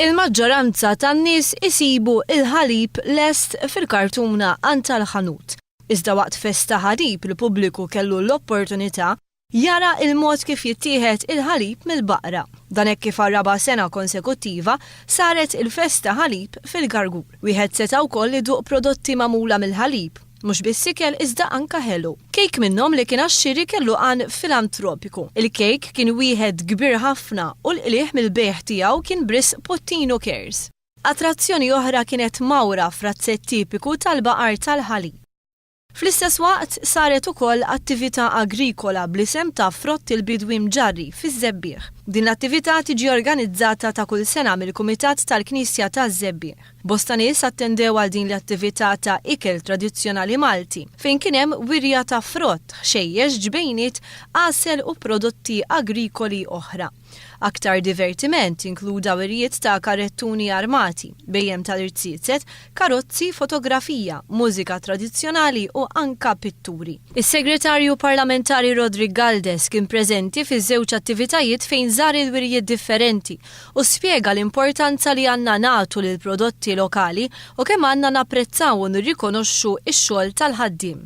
Il-maġġoranza tan-nies isibu l-ħalib lest fil-kartuna għand tal-ħanut. Iżda waqt festa ħalib il-pubbliku kellu l-opportunità jara il-mod kif jittieħed il-ħalib mill-baqra. Dan hekk kif għar-raba' sena konsekuttiva saret il-festa ħalib fil-Gargur. Wieħed seta' wkoll iduq prodotti magħmula mill-ħalib, mhux biss ikel iżda anka ħelu. Kejk minnhom li kien għax-xiri kellu għan filantropiku. Il-kejk kien wieħed kbir ħafna u l-qligħ mill-bejgħ tiegħu kien b'risq Puttinu Cares. Attrazzjoni oħra kienet mawra f'razzett tipiku tal-baqar tal-ħalib. Fl-istess waqt saret ukoll attività agrikola bl-isem ta' Frott il-Bidwi Mġarri fiż-Żebbiegħ. Din l-attività tiġi organizzata ta' kull sena mill-Kumitat tal-Knisja taż-Żebbiegħ. Bosta nies attendew għal din l-attività ta' ikel tradizzjonali Malti, fejn kien hemm wirja ta' frott, ħxejjex, ġbejniet, għasel u prodotti agrikoli oħra. Aktar divertiment inkluda wirjiet ta' karrettuni armati, bhejjem tal-irziezet, karozzi, fotografija, mużika tradizzjonali u anka pitturi. Is-Segretarju Parlamentari Roderick Galdes kien preżenti fiż-żewġ attivitajiet fejn żar il-wirjiet differenti u spjega l-importanza li għandna nagħtu lill-prodotti lokali u kemm għandna napprezzaw u nirrikonoxxu x-xogħol tal-ħaddiem.